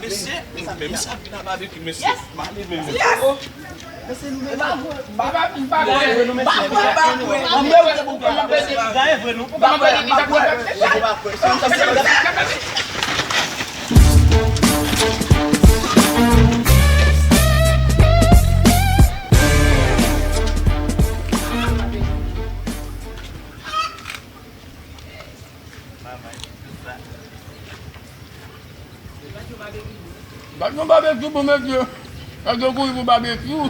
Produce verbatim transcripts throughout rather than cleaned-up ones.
Mesye, mesye, men misye ap vin nan babekyu, mesye. Pale menm, mesye. Mesye, nou menm. Baba, m pa kwè. M pa kwè, m pa kwè. M pa kwè, m pa kwè. M pa kwè, m pa kwè. Bat yon babekyou pou mesye. Nèg yo kouri pou babekyou.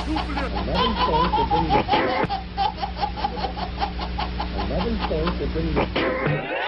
Another source of income. Another source of income.